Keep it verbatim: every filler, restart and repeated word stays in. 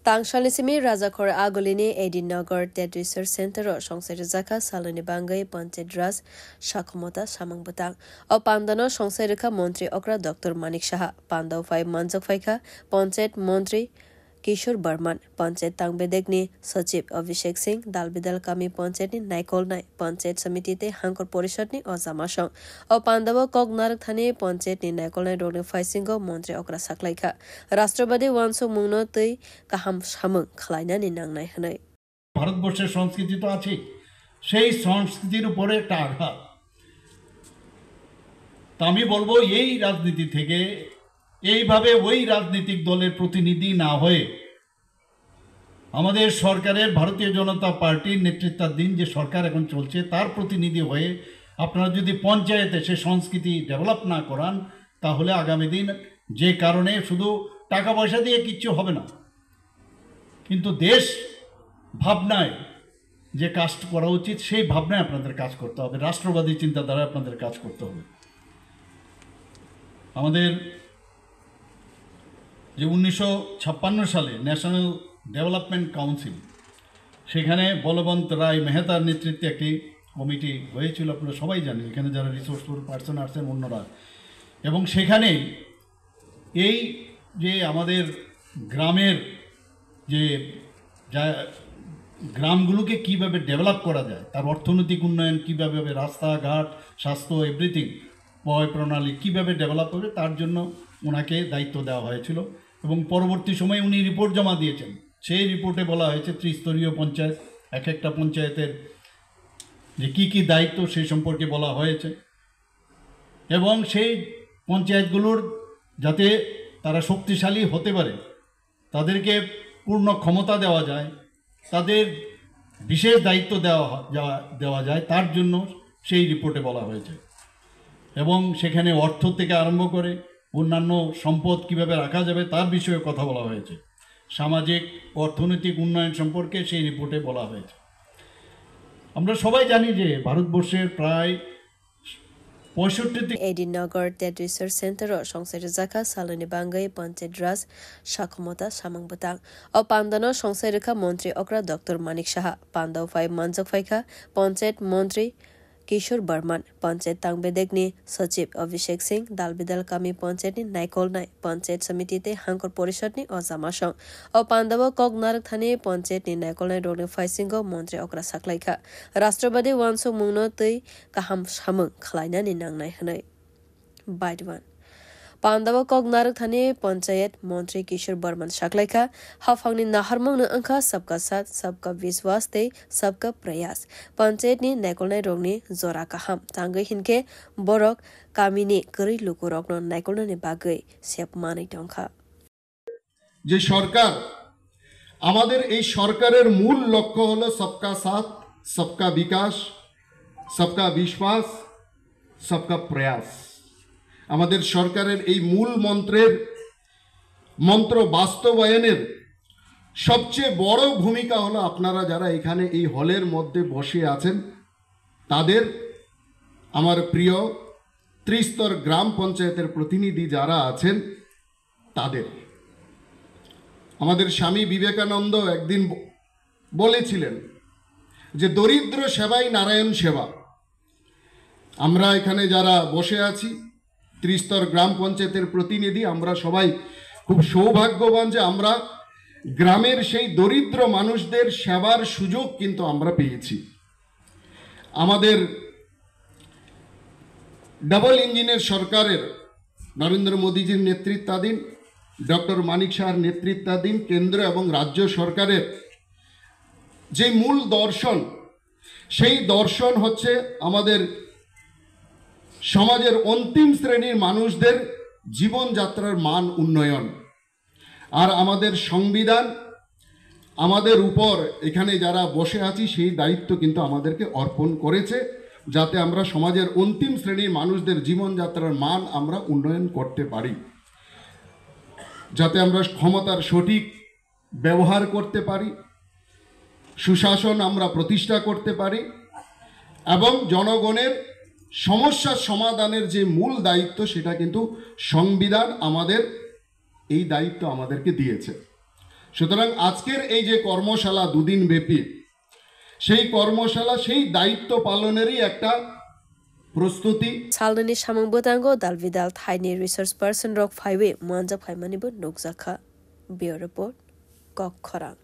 Tangsalni simi Rajakhor Agulini A D Nagar Tet Research Center o songchai rwjakha salnwini bangwi Panchayat Raj Sakhomota samung bwtang. O pandano songchai rwkha Montri okra Doctor Manik Saha. Pandao phai manjak phaikha Panchayat Montri Kishore Barman, Panchayat Tangbedekni Sachib Abhishek Singh, Dalbidal Kami Panchayatni naikolnai, Panchayat Samiti tei Hangkor Porishadni ojamasong. O pandao kok narwkthani Panchayatni naikolnai rokni phaisingo Montri okra saklaikha. Rashtrabadi uansukmungno twi kaham samung khlainani nangnai hwnwi. ভারতবর্ষের সংস্কৃতি তো আছে, সেই সংস্কৃতির উপরে একটা আঘাত। তো আমি বলবো, এই রাজনীতি থেকে এইভাবে ওই রাজনৈতিক দলের প্রতিনিধি না হয়ে আমাদের সরকারের, ভারতীয় জনতা পার্টির নেতৃত্বাধীন যে সরকার এখন চলছে, তার প্রতিনিধি হয়ে আপনারা যদি পঞ্চায়েতে সে সংস্কৃতি ডেভেলপ না করান, তাহলে আগামী দিন যে কারণে শুধু টাকা পয়সা দিয়ে কিচ্ছু হবে না, কিন্তু দেশ ভাবনায় যে কাজ করা উচিত, সেই ভাবনায় আপনাদের কাজ করতে হবে, রাষ্ট্রবাদী চিন্তাধারায় আপনাদের কাজ করতে হবে। আমাদের যে উনিশশো ছাপ্পান্ন সালে ন্যাশনাল ডেভেলপমেন্ট কাউন্সিল, সেখানে বলবন্ত রায় মেহতার নেতৃত্বে একটি কমিটি হয়েছিল, আপনারা সবাই জানেন, এখানে যারা রিসোর্সফুল পার্সন আছেন, অন্যরা। এবং সেখানে এই যে আমাদের গ্রামের যে যা গ্রামগুলোকে কিভাবে ডেভেলপ করা যায়, তার অর্থনৈতিক উন্নয়ন কিভাবে হবে, রাস্তাঘাট, স্বাস্থ্য, এভরিথিং, পয় প্রণালী কিভাবে ডেভেলপ হবে, তার জন্য ওনাকে দায়িত্ব দেওয়া হয়েছিল। এবং পরবর্তী সময়ে উনি রিপোর্ট জমা দিয়েছেন। সেই রিপোর্টে বলা হয়েছে ত্রিস্তরীয় পঞ্চায়েত, এক একটা পঞ্চায়েতের যে কি কি দায়িত্ব, সেই সম্পর্কে বলা হয়েছে। এবং সেই পঞ্চায়েতগুলোর যাতে তারা শক্তিশালী হতে পারে, তাদেরকে পূর্ণ ক্ষমতা দেওয়া যায়, তাদের বিশেষ দায়িত্ব দেওয়া হ-, দেওয়া, দেওয়া যায়, তার জন্য সেই রিপোর্টে বলা হয়েছে। এবং সেখানে অর্থ থেকে আরম্ভ করে অন্যান্য সম্পদ কিভাবে রাখা যাবে, তার বিষয়ে কথা বলা হয়েছে। সামাজিক অর্থনৈতিক উন্নয়ন সম্পর্কে সেই রিপোর্টে বলা হয়েছে। আমরা সবাই জানি যে ভারতবর্ষের প্রায় পঁয়ষট্টি থেকে A D Nagar Tet Research Center o songchai rwjakha salnwini bangwi Panchayat Raj Sakhomota samung bwtang. O pandano songchai rwkha Montri okra Doctor Manik Saha. Pandao phai manjak phaikha Panchayat Montri Kishore Barman, Panchayat Tangbedekni Sachib Abhishek Singh, Dalbidal Kami Panchayatni naikolnai, Panchayat Samiti tei Hangkor Porishadni ojamasong. O pandao kok narwkthani Panchayatni naikolnai rokni phaisingo Montri okra saklaikha. Rashtrabadi uansukmungno twi kaham samung khlainani nangnai hwnwi. Baidwan. Pandao kok narwkthani Panchayat Montri Kishore Barman saklaikha, haphangni naharmungno wngkha sabka saath, sabka vishwas tei sabka prayas. Panchayatni naikolnai rokni jora kaham tangwi hinkhe borok kamini kwrwi lukurokno naikolnani bagwi sep manwi tongkha. যে সরকার, আমাদের এই সরকারের মূল লক্ষ্য হলো সবকা সাথ, সবকা বিকাশ, সবকা বিশ্বাস, সবকা প্রয়াস। আমাদের সরকারের এই মূল মন্ত্রের, মন্ত্র বাস্তবায়নের সবচেয়ে বড় ভূমিকা হলো আপনারা যারা এখানে এই হলের মধ্যে বসে আছেন, তাদের, আমার প্রিয় ত্রিস্তর গ্রাম পঞ্চায়েতের প্রতিনিধি যারা আছেন, তাদের। আমাদের স্বামী বিবেকানন্দ একদিন ব-, বলেছিলেন যে, "দরিদ্র সেবাই নারায়ণ সেবা।" আমরা এখানে যারা বসে আছি, ত্রিস্তর গ্রাম পঞ্চায়েতের প্রতিনিধি, আমরা সবাই খুব সৌভাগ্যবান যে আমরা গ্রামের সেই দরিদ্র মানুষদের সেবার সুযোগ কিন্তু আমরা পেয়েছি। আমাদের ডাবল ইঞ্জিনের সরকারের, নরেন্দ্র মোদীজির নেতৃত্বাধীন, ডক্টর মানিক সাহার নেতৃত্বাধীন কেন্দ্র এবং রাজ্য সরকারের যে মূল দর্শন, সেই দর্শন হচ্ছে আমাদের সমাজের অন্তিম শ্রেণীর মানুষদের জীবনযাত্রার মান উন্নয়ন। আর আমাদের সংবিধান আমাদের উপর, এখানে যারা বসে আছি, সেই দায়িত্ব কিন্তু আমাদেরকে অর্পণ করেছে, যাতে আমরা সমাজের অন্তিম শ্রেণীর মানুষদের জীবনযাত্রার মান আমরা উন্নয়ন করতে পারি, যাতে আমরা ক্ষমতার সঠিক ব্যবহার করতে পারি, সুশাসন আমরা প্রতিষ্ঠা করতে পারি এবং জনগণের সমস্যার সমাধানের যে মূল দায়িত্ব, সেটা কিন্তু সংবিধান আমাদের এই দায়িত্ব আমাদেরকে দিয়েছে। সুতরাং আজকের এই যে কর্মশালা দুদিন ব্যাপী, সেই কর্মশালা সেই দায়িত্ব পালনেরই একটা প্রস্তুতি। Salnini samung bwtango dalbidal thaini resource person rok phaiwi manjak phaimanibo nukjakha. Bureau Report, Kokkhorang.